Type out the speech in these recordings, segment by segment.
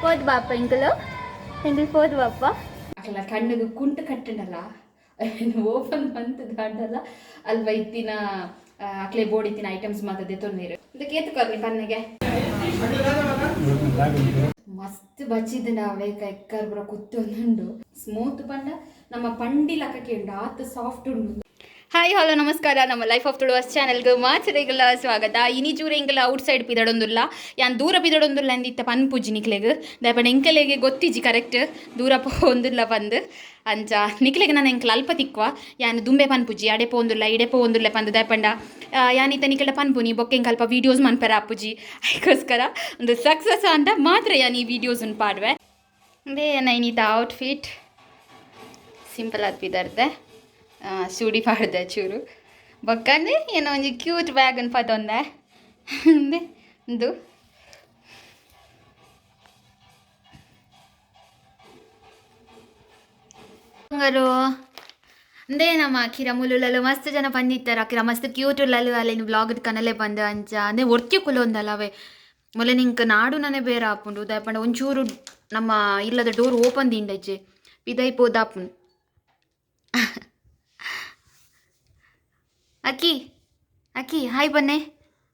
ಪೋದು ಬಾಪ ಎಂಕಲು ಎಂಕಲು ಪೋದು ಬಾಪ. ಅಕ್ಲ ಕಣ್ಣಿಗೆ ಕುಂಟು ಕಟ್ಟಂಡಲ್ಲ, ಓಪನ್ ಮಂತ್ ದಾಂಡಲ್ಲ ಅಲ್ವ ಇತ್ತಿನ ಅಕ್ಲೆ ಬೋರ್ಡ್ ಇತ್ತಿನ ಐಟಮ್ಸ್ ಮಾತ ದೆತ್ತೊಂದಿರು. ಇದಕ್ಕೆ ಏತು ಕೊರ್ನಿ ಪನ್ನೆಗೆ ಮಸ್ತ್ ಬಚ್ಚಿದ ನಾವೇ ಎಕ್ಕರ್ ಬುರ ಕುತ್ತೊಂದುಂಡು. ಸ್ಮೂತ್ ಪಂಡ ನಮ್ಮ ಪಂಡಿ ಲಕ್ಕಕ್ಕೆ ಉಂಡು, ಆತ್ ಸಾಫ್ಟ್ ಉಂಡು. ಹಾಯ್, ಹಲೋ, ನಮಸ್ಕಾರ. ನಮ್ಮ ಲೈಫ್ ಆಫ್ ತುಳುವಸ್ ಚಾನೆಲ್ಗೆ ಮಾಚರೆಗಳ ಸ್ವಾಗತ. ಇನಿ ಚೂರು ಎಂಕಲ ಔಟ್ ಸೈಡ್ ಪಿದಡೊಂದುಲ್ಲ, ಯಾನ್ ದೂರ ಪಿದಡೊಂದುಲ್ಲ ಅಂದಿತ್ತ ಪನ್ಪುಜಿ ನಿಕ್ಲೆಗ್. ದಾಯೆ ಎಂಕಲೆಗೆ ಗೊತ್ತಿಜ್ಜಿ ಕರೆಕ್ಟ್ ದೂರ ಪೋಂದುಲ್ಲ ಪಂದ್. ಅಂಚ ನಿಕ್ಲೆಗ್ ನಾನು ಎಂಕಲ ಅಲ್ಪ ತಿಕ್ವ. ಯಾನ್ ದುಂಬೆ ಪನ್ಪುಜಿ ಅಡೆ ಪೋಂದುಲ್ಲ, ಇಡೆ ಪೋಂದುಲ್ಲ ಪಂದ್. ದಾಯೆ ಯಾನ್ ಇತ್ತ ನಿಕ್ಲೆಡ ಪನ್ಪುನಿ ಬೊಕ್ಕ ಎಂಕ್ ಅಲ್ಪ ವೀಡಿಯೋಸ್ ಮನ್ಪೆರ ಆಪುಜಿ. ಅದಕ್ಕೋಸ್ಕರ ಒಂದು ಸಕ್ಸಸ್ ಅಂತ ಮಾತ್ರ ಯಾನ್ ಈ ವೀಡಿಯೋಸ್ ಪಾಡುವೆ. ಅದೇ ನೈನಿತ ಔಟ್ಫಿಟ್ ಸಿಂಪಲ್ ಆದ್ ಪಿದರ್ದೆ, ಸೂಡಿ ಪಾಡ್ದೆ ಚೂರು. ಬೊಕ್ಕಂದೆ ಏನೋ ಒಂಜಿ ಕ್ಯೂಟ್ ಬ್ಯಾಗ್ ಪತೊಂದೆ. ಅಂದೆ ಉಂದು ಬಂಗಾರು. ಅಂದೇ ನಮ್ಮ ಅಖಿರ ಮುಲುಲಲು ಮಸ್ತ್ ಜನ ಬಂದಿತ್ತಾರೆ. ಅಖಿರ ಮಸ್ತ್ ಕ್ಯೂಟ್ ಉಲ್ಲಲು. ಅಲ್ಲೇನು ಬ್ಲಾಗ್ ಕನಲೆ ಬಂದು ಅಂಚ ಅಂದೆ ಒರ್ತಿ ಕುಲೊಂದಲ್ಲ ಅವೇ. ಮೊಲೆ ನಿಂಕ್ ನಾಡು ನನೆ ಬೇರೆ ಆಪುಂಡು. ದಾಯೆ ಪಂಡ ಒಂಚೂರು ನಮ್ಮ ಇಲ್ಲದ ಡೋರ್ ಓಪನ್ ದಿಂಡಜ್ಜೆ ಪಿದೈ ಪೋದಾಪುಂಡು. ಅಕ್ಕಿ, ಅಕ್ಕಿ, ಹಾಯ್ ಬನ್ನೆ,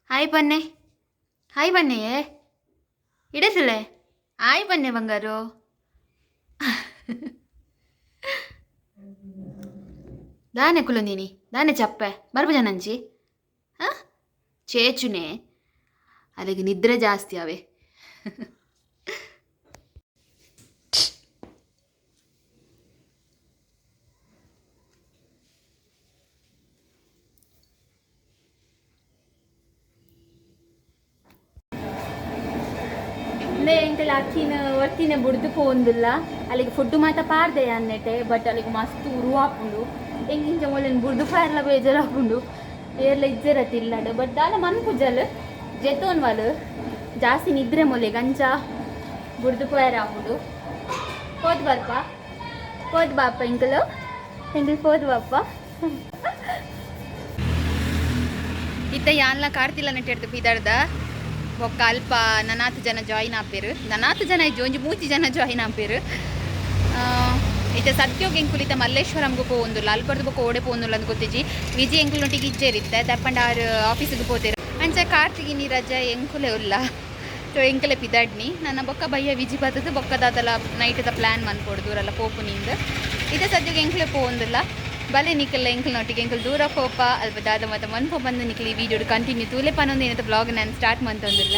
ಹಾಯ್ ಬನ್ನೆ, ಹಾಯ್ ಬನ್ನೆ, ಇಡಸುಲೆ, ಹಾಯ್ ಬನ್ನೆ ಬಂಗಾರು. ದಾನೆ ಕುಲೊಂದಿನಿ, ದಾನೆ ಚಪ್ಪೆ ಬರ್ಬ ನಂಚಿ. ಹಾಂ, ಚೇಚುನೆ ಅಲ್ಲಿಗೆ ನಿದ್ರೆ ಜಾಸ್ತಿ ಅವೆ. ಅಂದೆ ಎಂಕಲ ಅಕ್ಕಿನ ಒರ್ತಿನ ಬುಡ್ದು ಪೋಂದುಲ್ಲ. ಅಲ್ಲಿಗೆ ಫುಡ್ ಮಾತ ಪಾಡ್ದೆ ಅನ್ನೆಟೆ, ಬಟ್ ಅಲ್ಲಿಗೆ ಮಸ್ತ್ ಉರುವಾಪುಂಡು. ಎಂಕಿಂಚ ಮೊಲೆನ್ ಬುಡ್ದು ಫಾರ್ಲ ಬೇಜಾರಾಪುಂಡು. ಏರ್ಲ ಇಜ್ಜೆರತ್ ಇಲ್ಲಡ್, ಬಟ್ ದಾಲ ಮನ್ಪುಜಲ್ ಜೆತ್ತೋನ್ವಲ್. ಜಾಸ್ತಿ ನಿದ್ರೆ ಮೊಲೆಗ್, ಅಂಚ ಬುಡ್ದು ಪೋಯರ ಆಪುಂಡು. ಪೋದು ಬರ್ಪ, ಪೋದು ಬಾಪ ಎಂಕಲು, ಎಂಕಲು ಪೋದು ಬಾಪ. ಇತ್ತ ಯಾನ್ಲ ಕಾರ್ತಿಲ್ಲ ನೆಟ್ಟಿಡ್ದು ಪಿದರ್ದ. ಬೊಕ್ಕ ಅಲ್ಪ ನನಾತ್ ಜನ ಜಾಯಿನ್ ಆಪೇರು. ನನಾತ್ ಜನ ಇಜ್ಜಿ, ಒಂಜಿ ಮೂಜಿ ಜನ ಜಾಯಿನ್ ಆಪೇರು. ಇತ್ತೆ ಸತ್ಯೋಗ ಎಂಕುಲು ಇತ್ತೆ ಮಲ್ಲೇಶ್ವರಂಗ್ ಪೋವೊಂದುಲ್ಲ. ಅಲ್ಪರ್ದು ಬೊಕ್ಕ ಓಡೆ ಪೋವೊಂದುಲ್ಲ ಅಂದ್ ಗೊತ್ತಿಜ್ಜಿ. ವಿಜಯ್ ಎಂಕುಲ್ನೊಟ್ಟಿಗೆ ಇಜ್ಜೆರ್ ಇತ್ತೆ, ದಪ್ಪಂಡ ಆರ್ ಆಫೀಸಿಗೆ ಪೋತೇರು. ಅಂಚ ಕಾರ್ತಿಗಿನಿ ರಜಾ, ಎಂಕುಲೆ ಉಲ್ಲ. ಸೊ ಎಂಕಲೆ ಪಿದಾಡ್ನಿ. ನನ್ನ ಬೊಕ್ಕ ಬಯ್ಯ ವಿಜಿ ಬತ್ತದು ಬೊಕ್ಕ ದಾದಲ ನೈಟ್ದ ಪ್ಲ್ಯಾನ್ ಮನ್ಪೊಡು ದೂರಲ್ಲ ಪೋಪುನಿಂದ್. ಇತ್ತೆ ಸದ್ಯಕ್ಕೆ ಎಂಕುಲೆ ಪೋವೊಂದುಲ್ಲ. ಬಲೆ ನಿಕಲ್ಲ ಎಂಕಲ್ನೊಟ್ಟಿಗೆ, ಎಂಕುಲು ದೂರ ಪೋಪ, ಅಲ್ಪ ದಾದ ಮತ್ತ ಮನ್ಪೊ ಬಂದು ನಿಕಲ್ ಈ ವಿಡಿಯೋ ಕಂಟಿನ್ಯೂ ತೂಲೆ ಪನೊಂದು ಏನದ ಬ್ಲಾಗ್ ನಾನು ಸ್ಟಾರ್ಟ್ ಮಂತೊಂದುಲ್ಲ.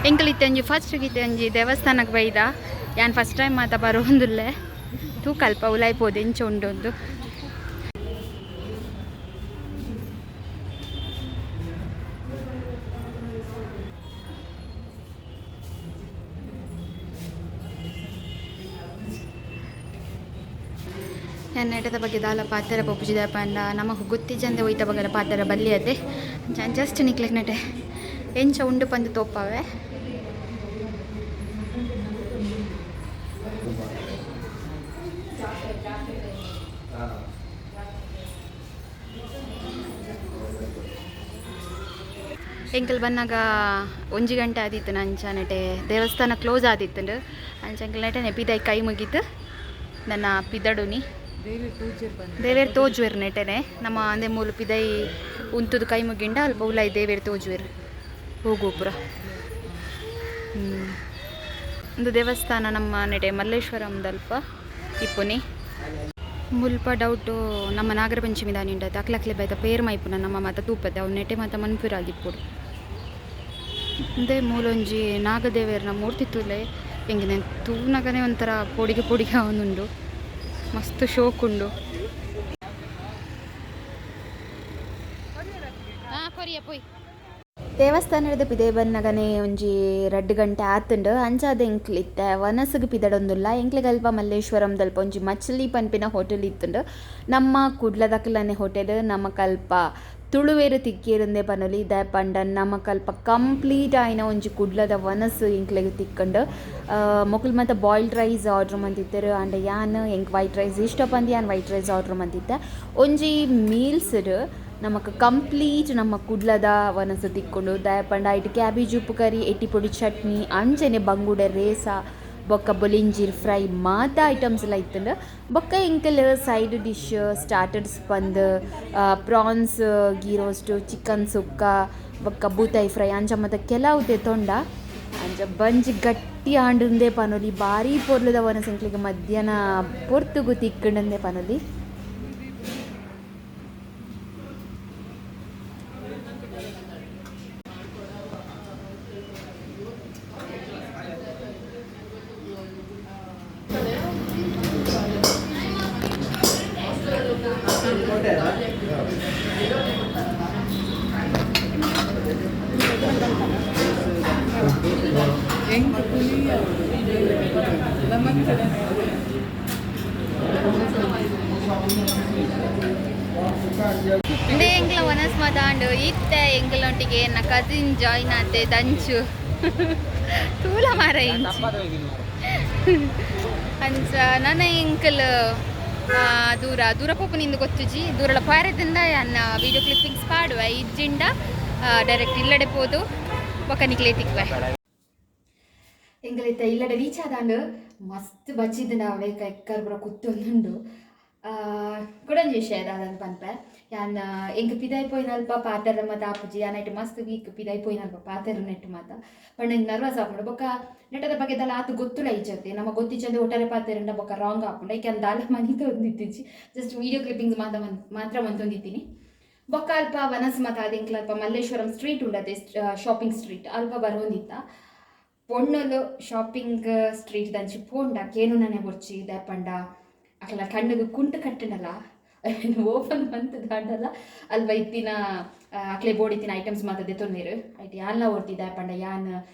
ಎಂಕಲ್ ಇತ್ತೆ ಒಂಜಿ ಫಸ್ಟ್ ಇತ್ತೆ ಒಂಜಿ ದೇವಸ್ಥಾನಕ್ಕೆ ಬೈದ. ಯಾನ್ ಫಸ್ಟ್ ಟೈಮ್ ಮಾತ ಬರೋಂದುಲ್ಲೆ. ತೂಕಲ್ಪ ಉಲಾಯಿ ಪೋದು ಎಂಚ ಉಂಡೊಂದು. ನೆಟದ ಬಗ್ಗೆ ದಾಲ ಪಾತೆರ ಪೊಪ್ಪುಜಿದ ಪಂಡ ನಮಕ್ ಗೊತ್ತಿಜ್ಜಂದೆ ಒಯ್ತ ಬಗಲ ಪಾತೆರ ಬಲ್ಲಿ ಅದೇ. ಜಸ್ಟ್ ನಿಕ್ಲೆಗ್ ನೆಟೆ ಎಂಚ ಉಂಡು ಪಂದ್ ತೋಪಾವೆ. ಎಂಕಲ್ ಬನ್ನಗ ಒಂಜಿ ಗಂಟೆ ಆದಿತ್ತು. ಅಂಚ ನೆಟೆ ದೇವಸ್ಥಾನ ಕ್ಲೋಸ್ ಆದಿತ್ತುಂಡು. ಅಂಚ ಎಂಕಲ್ ನೆಟೆ ಪಿದಾಯಿ ಕೈ ಮುಗಿತು ನನ್ನ ಪಿದಡುನಿ. ದೇವೇರ್ ತೋಜುವೆರ್ ನೆಟೆನೆ. ನಮ್ಮ ಅಂದೆ ಮೂಲು ಪಿದೈ ಉಂತುದು ಕೈ ಮುಗಿಂಡ ಅಲ್ಪ ಉಲಾಯಿ ದೇವೇರ್ ತೋಜುವೆರ್ ಹೋಗೋಪುರ. ಒಂದು ದೇವಸ್ಥಾನ ನಮ್ಮ ನೆಟೆ ಮಲ್ಲೇಶ್ವರಂದಲ್ಪ ಇಪ್ಪುನಿ. ಮುಲ್ಪ ಡೌಟು ನಮ್ಮ ನಾಗರ ಪಂಚಮಿ ದಾನಿ ಉಂಡಾಯ್ತು. ಅಕ್ಲಕ್ಲೆ ಬೈತ ಪೇರ್ ಮೈಪುನ ನಮ್ಮ ಮಾತ ತೂಪತೆ ಅವು ನೆಟೆ ಮಾತ ಮನ್ಪುರಾದಿಪ್ಪುಡು. ಅಂದೆ ಮೂಲೊಂಜಿ ನಾಗದೇವೆರ್ನ ಮೂರ್ತಿ ತೂಲೆ. ಎಂಗಿನ ತೂನಗನೆ ಒಂಥರ ಪೊಡಿಗೆ ಪೊಡಿಗೆ ಅವನುಂಡು. ಮಸ್ತ್ ಶೋಕ್ ಉಂಡು. ದೇವಸ್ಥಾನದ ಪಿದೆ ಬನ್ನಗನೆ ಒಂಜಿ ರಡ್ಡ್ ಗಂಟೆ ಆತುಂಡು. ಅಂಚಾದ್ ಎಂಕ್ಲ್ ಇತ್ತೆ ವನಸುಗು ಪಿದಡೊಂದುಲ್ಲ. ಎಂಕ್ಲೆಗ್ ಅಲ್ಪ ಮಲ್ಲೇಶ್ವರಂದಲ್ಪ ಒಂಜಿ ಮಚ್ಲಿ ಪನ್ಪಿನ ಹೋಟೆಲ್ ಇತ್ತುಂಡು. ನಮ್ಮ ಕುಡ್ಲದಕ್ಲನೆ ಹೋಟೆಲ್. ನಮಕ್ ಅಲ್ಪ ತುಳುವೆರ್ ತಿಕ್ಕಿರುಂದೆ ಪನೊಲಿ ದಾಯೆ ಪಂಡ ನಮಕಲ್ಪ ಕಂಪ್ಲೀಟ್ ಆಯಿನ ಒಂಜಿ ಕುಡ್ಲದ ವನಸ್ ಎಂಕ್ಲೆಗ್ ತಿಕ್ಕಂಡು. ಮೊಕುಲು ಮಾತ ಬಾಯ್ಲ್ಡ್ ರೈಸ್ ಆರ್ಡರ್ ಮಂತಿತ್ತೆರ್. ಆಂಡ ಯಾನ್ ಎಂಕ್ ವೈಟ್ ರೈಸ್ ಇಷ್ಟ ಪಂದ್ ಯಾನ್ ವೈಟ್ ರೈಸ್ ಆರ್ಡರ್ ಮಂತಿತ್ತೆ. ಒಂಜಿ ಮೀಲ್ಸ್ಡ್ ನಮಕ್ ಕಂಪ್ಲೀಟ್ ನಮ್ಮ ಕುಡ್ಲದ ವನಸ್ ತಿಕ್ಕುಂಡು. ದಾಯೆ ಪಂಡ ಐಟ್ ಕ್ಯಾಬೇಜ್ ಉಪ್ಪು ಕರಿ, ಎಟ್ಟಿಪೊಡಿ ಚಟ್ನಿ, ಅಂಚನೆ ಬಂಗುಡೆ ರೇಸ ಬೊಕ್ಕ ಬೊಲಿಂಜಿರ್ ಫ್ರೈ ಮಾತ ಐಟಮ್ಸ್ ಲ ಇತ್ತುಂಡು. ಬೊಕ್ಕ ಎಂಕಲ್ ಸೈಡ್ ಡಿಶ್ ಸ್ಟಾರ್ಟರ್ಸ್ ಪಂದ್ prawns ghee roast, chicken sukka ಬೊಕ್ಕ ಬೂತಾಯಿ ಫ್ರೈ ಅಂಚ ಮಾತ ಕೆಲವು ದೆತೊಂಡ. ಅಂಚ ಬಂಜಿ ಗಟ್ಟಿ ಆಂಡುಂದೇ ಪನೊಲಿ. ಬಾರಿ ಪೊರ್ಲುದ ವನಸ್ ಎಂಕ್ಲೆಗ್ ಮಧ್ಯಾಹ್ನ ಪೊರ್ತುಗು ತಿಕ್ಕುಂಡುಂದೇ ಪನೊಲಿ. ಇಂದೇ ಎಂಕ್ಲ ವನಸ್ ಮಾತಾಂಡು ಇತ್ತೆ ಎಂಕ್ಲೊಟ್ಟಿಗೆ ಎನ್ನ ಕಸಿನ್ ಜಾಯಿನ್ ಆತೆ ದಂಚು ತೂಲ ಮಾರ ಇಂಚಿ ಅಂಚ ನನ ಎಂಕಲ್ ದೂರ ದೂರ ಪೋಪುನಿಂದು ಗೊತ್ತುಜಿ. ದೂರಲ ಪಾರದಿಂದ ಅನ್ನ ವೀಡಿಯೋ ಕ್ಲಿಪ್ಪಿಂಗ್ಸ್ ಪಾಡುವ ಇಜ್ಜಿಂಡ ಡೈರೆಕ್ಟ್ ಇಲ್ಲಡೆ ಪೋದು ಬೊಕ್ಕ ನಿಕ್ಲೆ ತಿಕ್ವೆ. ಎಂಕಲಿತ್ತ ಇಲ್ಲಡೆ ರೀಚ್ ಆದಾಂಡ್ ಮಸ್ತ್ ಬಚ್ಚಿದ್ಂಡ ಅವೇ ಕೈಕರ್ ಪೂರ ಕುತ್ತೊಂದುಂಡು. ಕುಡೊಂಜಿ ವಿಷಯ ದಾದಂದ್ ಪನ್ಪೆ, ಯಾನ್ ಎಂಕ್ ಪಿದಾಯಿ ಪೋಯಿನಲ್ಪ ಪಾತೆರ ಮಾತ ಆಪುಜಿ. ಯಾನ್ ಐಟ್ ಮಸ್ತ್ ವೀಕ್ ಪಿದಾಯಿ ಪೋಯಿನಲ್ಪ ಪಾತೆರುನೆಟ್ ಮಾತ. ಪಂಡ ಎಂಕ್ ನರ್ವಸ್ ಆಪುಂಡು. ಬೊಕ್ಕ ನೆಟದ ಬಗ್ಗೆ ದಾಲ ಆತ್ ಗೊತ್ತುಲ ಇಜ್ಜತೆ. ನಮ ಗೊತ್ತಿಜ್ಜಂದೆ ಒಟ್ಟಾರೆ ಪಾತೆರಂಡ ಬೊಕ್ಕ ರಾಂಗ್ ಆಪುಂಡು. ಐಕ್ ಯಾನ್ ದಾಲ ಮನಿತೊಂದಿತ್ತಿಜಿ, ಜಸ್ಟ್ ವೀಡಿಯೋ ಕ್ಲಿಪ್ಪಿಂಗ್ಸ್ ಮಾತ ಮಾತ್ರ ಮಂತೊಂದಿತ್ತೀನಿ. ಬೊಕ್ಕ ಅಲ್ಪ ವನಸ್ ಮಾತ ಆದ್ ಎಂಕ್ಲ ಅಲ್ಪ ಮಲ್ಲೇಶ್ವರಂ ಸ್ಟ್ರೀಟ್ ಉಂಡತೆ, ಶಾಪಿಂಗ್ ಸ್ಟ್ರೀಟ್, ಅಲ್ಪ ಬರೋಂದಿತ್ತ. ಪೊಣ್ಣುಲು ಶಾಪಿಂಗ್ ಸ್ಟ್ರೀಟ್ ದಂಚಿ ಪೋಂಡ ಕೇನುನನೆ ಬೊರ್ಚಿ. ದಾಯೆ ಪಂಡ ಅಕಲ್ನ ಕಣ್ಣುಗು ಕುಂಟು ಕಟ್ಟುಂಡಲ ಓಪನ್ ಮಂತ್ ದಾಂಡಲ ಅಲ್ಪ ಇತ್ತಿನ ಅಕ್ಲೆ ಬೋಡಿತ್ತಿನ ಐಟಮ್ಸ್ ಮಾತ ದೆತೊನ್ವೆರ್. ಐಟ್ ಯಾನ್ಲ ಒರ್ತಿ. ದಾಯೆ ಪಂಡ ಯಾನ್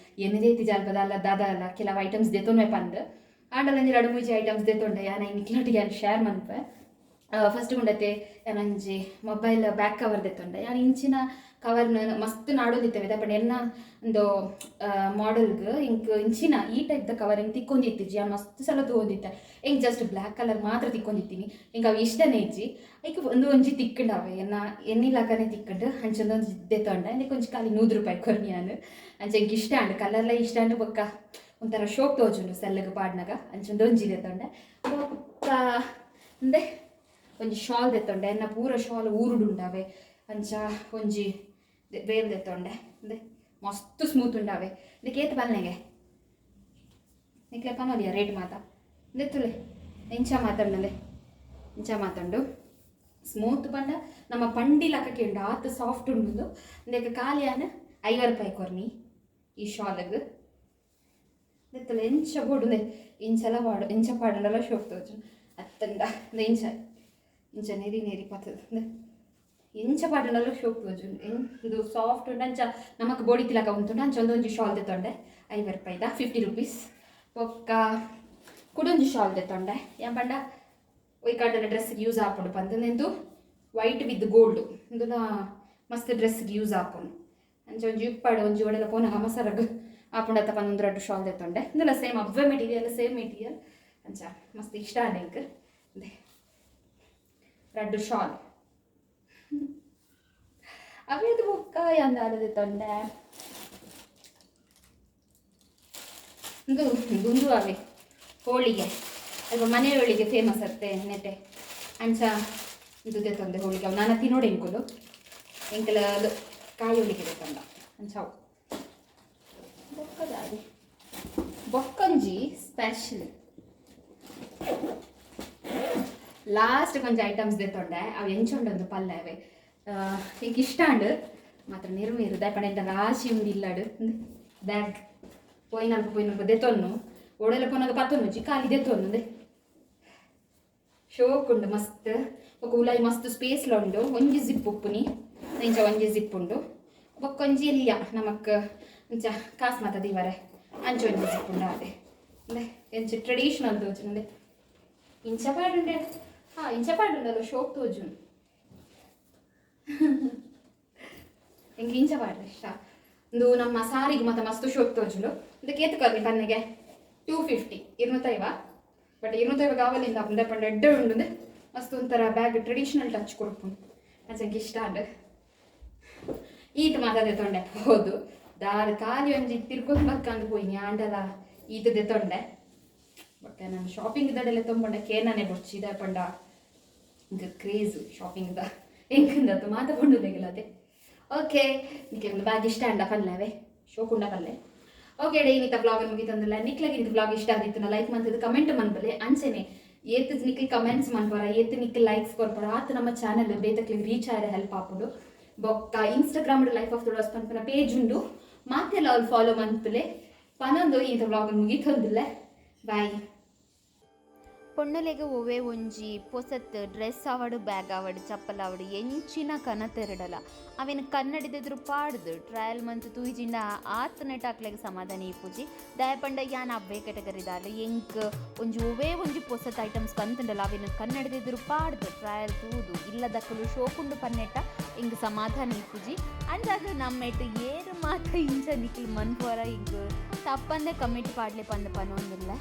ಎನ್ನಿದೇ ಇತ್ತಿಜಿ ಅಲ್ಪ ದಾಲ ದಾದ ಅಲ್ಲ ಕೆಲವು ಐಟಮ್ಸ್ ದೆತೊನ್ವೆ ಪಂದ್. ಆಂಡಲ ಒಂಜಿ ರಡ್ಡ್ ಮೂಜಿ ಐಟಮ್ಸ್ ದೆತೊಂಡೆ ಯಾನ್. ಐನ್ ನಿಕ್ಲೊಟ್ಟಿಗೆ ಯಾನ್ ಶೇರ್ ಮನ್ಪೆ. ಫಸ್ಟ್ ಉಂಡತೆ ಯಾನೊಂಜಿ ಮೊಬೈಲ್ ಬ್ಯಾಕ್ ಕವರ್ ದೆತೊಂಡೆ. ಯಾನ್ ಇಂಚಿನ ಕವರ್ನ ಮಸ್ತ್ ನಾಡೊಂದಿತ್ತೇವೆ. ದಾಯೆ ಪಂಡ ಎನ್ನ ಒಂದು ಮಾಡೆಲ್ಗ್ ಇಂಕ್ ಇಂಚಿನ ಈ ಟೈಪ್ದ ಕವರ್ ಎಂಕ್ ತಿಕ್ಕೊಂದಿತ್ತಿಜಿ. ಯಾನ್ ಮಸ್ತ್ ಸಲ ತೂವೊಂದಿತ್ತೆ, ಎಂಕ್ ಜಸ್ಟ್ ಬ್ಲ್ಯಾಕ್ ಕಲರ್ ಮಾತ್ರ ತಿಕ್ಕೊಂದಿತ್ತೀನಿ. ಎಂಕ್ ಅವು ಇಷ್ಟನೇ ಇಜ್ಜಿ. ಐಕ್ ಒಂದು ಒಂಜಿ ತಿಕ್ಕಂಡು, ಅವೆ ಎನ್ನ ಎನ್ನಿಲಕನೆ ತಿಕ್ಕಂಡು. ಅಂಚ ಒಂಜಿ ದೆತೊಂಡೆ. ಇಂದಕ್ಕೆ ಒಂಜಿ ಖಾಲಿ 100 ರೂಪಾಯಿ ಕೊರ್ನಿ ಯಾನ್. ಅಂಚ ಎಂಕ್ ಇಷ್ಟ ಆಂಡ್, ಕಲರ್ಲ ಇಷ್ಟ ಆಂಡ್. ಬೊಕ್ಕ ಒಂಥರ ಶೋಕ್ ತೋಜುಂಡು ಸೆಲ್ಲಗ್ ಪಾಡ್ನಗ. ಅಂಚ ಒಂಜಿ ದೆತೊಂಡೆ. ಬೊಕ್ಕ ಇಂದೆ ಒಂಜಿ ಶಾಲ್ ದೆತ್ತೊಂಡೆ. ಎನ್ನ ಪೂರ ಶಾಲ್ ಊರುಡುಂಡಾವೆ. ಅಂಚ ಒಂಜಿ ವೇಲ್ ದೆತ್ತೊಂಡೆ. ಇಂದೆ ಮಸ್ತ್ ಸ್ಮೂತ್ ಉಂಡಾವೆ. ಇದಕ್ಕೆ ಏತ್ ಪಲ್ನೆಗೆ ನಿಕ್ಲೆ ಪನೋಲಿಯ ರೇಟ್ ಮಾತ. ದೆತ್ತುಲೆ ಇಂಚ ಮಾತಂಡಲೆ ಇಂಚ ಮಾತಂಡು. ಸ್ಮೂತ್ ಪಂಡ ನಮ್ಮ ಪಂಡಿ ಲಕ್ಕಕ್ಕೆ ಉಂಡು, ಆತ್ ಸಾಫ್ಟ್ ಉಂಡು. ಇಂದಕ್ಕೆ ಖಾಲಿಯಾನ 50 ರೂಪಾಯಿ ಕೊರ್ನಿ ಈ ಶಾಲ್ಗ್. ದೆತ್ತುಲೆ ಎಂಚ ಬೋಡುಂದೆ ಇಂಚಲ ಪಾಡು, ಇಂಚ ಪಾಡಂಡಲ ಶೋಕ್ ತೋಜು ಅತ್ತಂಡ. ಇಂಚ ಇಂಚ ನೆರಿ ನೆರಿ ಪತ್ತದ ಇಂಚ ಪಾಡಂಡಲ ಶೋಕ್ ತೋಜು. ಇದು ಸಾಫ್ಟ್ ಉಂಡು. ಅಂಚ ನಮಕ್ ಬೋಡಿ ತಿಲಕ ಉಂಟುಂಡು. ಅಂಚ ಒಂದೊಂಜಿ ಶಾಲ್ ದೆತ್ತೊಂಡೆ, 50 ರೂಪಾಯಿದ, 50 ರುಪೀಸ್. ಬೊಕ್ಕ ಕುಡೊಂಜಿ ಶಾಲ್ ದೆತ್ತೊಂಡೆ. ಏನ್ ಪಂಡ ಒಯ್ಕಾಂಡಲ ಡ್ರೆಸ್ಗೆ ಯೂಸ್ ಆಪುಂಡು ಪಂದ್. ಇಂದು ವೈಟ್ ವಿತ್ ಗೋಲ್ಡ್. ಇಂದುಲ ಮಸ್ತ್ ಡ್ರೆಸ್ಗೆ ಯೂಸ್ ಆಪುಂಡು. ಅಂಚ ಒಂಜಿ ಉಪ್ಪಾಡು ಒಂಜಿ ಒಡೆಲ ಪೋನಗ ಮಸರಗ್ ಆಪುಂಡತ್ತ ಪಂದ್ ಒಂದು ರಡ್ಡ್ ಶಾಲ್ ದೆತ್ತೊಂಡೆ. ಇಂದುಲ ಸೇಮ್ ಅವ್ವೆ ಮೆಟೀರಿಯಲ್, ಸೇಮ್ ಮೆಟೀರಿಯಲ್. ಅಂಚ ಮಸ್ತ್ ಇಷ್ಟ ಆಂಡ್ ಎಂಕ್ ರಡ್ಡ್ ಶಾಲ್ ಅವೇದು. ಬೊಕ್ಕ ಯಾನ್ ದೆತ್ತೊಂಡೆ ಇಂದು ಗುಂದು ಅವೆ ಹೋಳಿಗೆ. ಅಲ್ಪ ಮನೆ ಹೋಳಿಗೆ ಫೇಮಸ್ ಅತ್ತೆ ನೆಟೆ. ಅಂಚ ಇದು ದೆತ್ತೊಂದೆ ಹೋಳಿಗೆ. ಅವು ನಾನ ತಿನ್ನೋಡು ಎಂಕುಲು ಎಂಕಲ ಅದು ಕಾಯಿ ಹೋಳಿಗೆ ದೆತ್ತೊಂಡ. ಅಂಚ ಅವು. ಬೊಕ್ಕ ದಾದೆ? ಬೊಕ್ಕೊಂಜಿ ಸ್ಪೆಷಲ್ ಲಾಸ್ಟ್ ಕೊಂಚ ಐಟಮ್ಸ್ ದೆತ್ತೊಂಡೆ. ಅವು ಎಂಚ ಉಂಡೊಂದು ಪಲ್ಲೆ ಅವೆ. ಎಂಕ್ ಇಷ್ಟ ಆಂಡ್ ಮಾತ್ರ ನಿರ್ಮೀರು. ದಾಯೆ ಪಂಡ ರಾಶಿ ಉಂಡು ಇಲ್ಲಡು ಬ್ಯಾಗ್. ಪೋಯಿನಲ್ಪ ಪೋಯಿನಲ್ಪ ದೆತ್ತೊನ್ನು, ಓಡೆಲ್ಲ ಪೋನಾಗ ಪತ್ತೊಂದುಜಿ, ಖಾಲಿ ದೆತ್ತೊನ್ನು. ಶೋಕ್ ಉಂಡು ಮಸ್ತ್. ಬೊಕ್ಕ ಉಲಾಯಿ ಮಸ್ತ್ ಸ್ಪೇಸ್ಲ ಉಂಡು. ಒಂಜಿ ಜಿಪ್ ಉಪ್ಪುನಿ ಇಂಚ ಒಂಜಿ ಜಿಪ್ ಉಂಡು. ಬೊಕ್ಕ ಒಂಜಿ ಎಲ್ಯ ನಮಕ್ ಇಂಚ ಕಾಸ್ ಮಾತ ದೀವರೆ ಅಂಚ ಒಂಜಿ ಜಿಪ್ ಉಂಡು. ಅದೇ ಅಂದೆ ಎಂಚ ಟ್ರೆಡಿಷನಲ್ ತೋಜುಂಡೆ. ಇಂಚ ಪಾಡುಂಡೆ. ಹಾ, ಇಂಚ ಪಾಡುಂಡಲ್ಲ ಶೋಕ್ ತೋಜುಂಡು. ಎಂಕ್ ಇಂಚ ಪಾಡ್ರೆ ಇಷ್ಟ. ಇಂದು ನಮ್ಮ ಸಾರಿಗೆ ಮತ್ತೆ ಮಸ್ತ್ ಶೋಕ್ ತೋಜುಂಡು. ಇದಕ್ಕೆ ಏತ್ ಕೊರ್ನಿ ಪನ್ನೆಗೆ? 250, 250. ಬಟ್ 250 ಗಾವಲಿಂದ ಉಂದೆ ಪಂಡ ಎಡ್ಡೆ ಉಂಡು. ಮಸ್ತ್ ಒಂಥರ ಬ್ಯಾಗ್ ಟ್ರೆಡಿಷನಲ್ ಟಚ್ ಕೊರ್ಪುಂಡು. ಅಂಚ ಇಷ್ಟ ಆಂಡ್. ಈತ್ ಮಾತ ದೆತೊಂಡೆ. ಹೌದು, ದಾರ ಖಾಲಿ ಒಂಜಿ ತಿರ್ಗೊಂದು ಬಕ್ಕಂದು ಪೋಯಿನಿ ಆಂಡಲ ಈತ ದೆತೊಂಡೆ. ಬಟ್ ನಾನು ಶಾಪಿಂಗ್ ದಡೆಲ್ಲ ತೊಂಬಂಡ ಕೇನಾನೆ ಬೊಡ್ಚಿ. ಪಂಡ ಇಂಕ ಕ್ರೇಜ್ ಶಾಪಿಂಗ್ ದ ಎಂಕಂದತ್ತು ಮಾತ ಪಂಡುಲೆಗಲದೆ. ಓಕೆ, ನಿಕ್ಕೆ ಒಂದು ಬ್ಯಾಗ್ ಇಷ್ಟ ಅಂಡ ಪಲ್ಲೆವೆ, ಶೋಕುಂಡ ಪಲ್ಲೆ. ಓಕೆ, ಡೇ ಇನ್ನಿತ ಬ್ಲಾಗ್ ಮುಗಿತಂದಿಲ್ಲ. ನಿಕ್ಲಗೆ ಇಂತ ಬ್ಲಾಗ್ ಇಷ್ಟ ಆದಿತ್ತು ಲೈಕ್ ಮಂತದ್ದು ಕಮೆಂಟ್ ಮನ್ಪಲೆ. ಅಂಚೆನೆ ಏತ್ ನಿಕ್ಲ್ ಕಮೆಂಟ್ಸ್ ಮನ್ಪರ, ಏತ್ ನಿಕ್ಲ್ ಲೈಕ್ಸ್ ಕೊರ್ಪರ, ಆತ ನಮ್ಮ ಚಾನಲ್ ಬೇತಕ್ಲಿಗೆ ರೀಚ್ ಆಯ್ರೆ ಹೆಲ್ಪ್ ಆಪುಂಡು. ಬೊಕ್ಕ ಇನ್ಸ್ಟಾಗ್ರಾಮ್ ಲೈಫ್ ಆಫ್ ತುಳುವಾಸ್ ಪನ್ಪನ ಪೇಜ್ ಉಂಡು, ಮಾತೆಲ್ಲ ಅವ್ರು ಫಾಲೋ ಮನ್ಪುಲೆ ಪನೊಂದು ಇಂತ ಬ್ಲಾಗ್ ಮುಗಿತೊಂದಿಲ್ಲ. ಬಾಯ್. ಪೊಣ್ಣುಲೆಗ್ ಒವ್ವೆ ಒಂಜಿ ಪೊಸತ್ ಡ್ರೆಸ್ ಆವಡ್, ಬ್ಯಾಗ್ ಆವಡ್, ಚಪ್ಪಲ್ ಆವಡ್, ಎಂಚಿನ ಕನತೆರಡಲ ಅವೆನ್ ಕನ್ನಡಿದೆದುರು ಪಾಡ್ದು ಟ್ರಯಲ್ ಮಂತ್ ತೂಯಿಜಿಂಡ ಆತ್ ನೆಟ್ ಅಕ್ಲೆಗ್ ಸಮಾಧಾನ ಇಪ್ಪುಜಿ. ದಾಯೆ ಪಂಡ ಯಾನ್ ಅವ್ವೇ ಕೆಟಗರಿದಾಲ್. ಎಂಕ್ ಒಂಜಿ ಒವ್ವೇ ಒಂಜಿ ಪೊಸತ್ ಐಟಮ್ಸ್ ಬಂತುಂಡಲ ಅವೆನ್ ಕನ್ನಡಿದೆದುರು ಪಾಡ್ದು ಟ್ರಯಲ್ ತೂದು ಇಲ್ಲದಕುಲು ಶೋಕುಂಡು ಪನ್ನೆಟ್ಟ ಎಂಕ್ ಸಮಾಧಾನ ಇಪ್ಪುಜಿ. ಅಂಚಾದ್ ನಮ್ಮೆಟ್ ಏರ್ ಮಾತ ಇಂಚ ನಿಕ್ಲ್ ಮನ್ಪುವರ, ಎಂಕ್ ತಪ್ಪಂದೆ ಕಮೆಂಟ್ ಪಾಡ್ಲೆ ಪಂದ್ ಪನೊಂದುಲ್ಲೆ.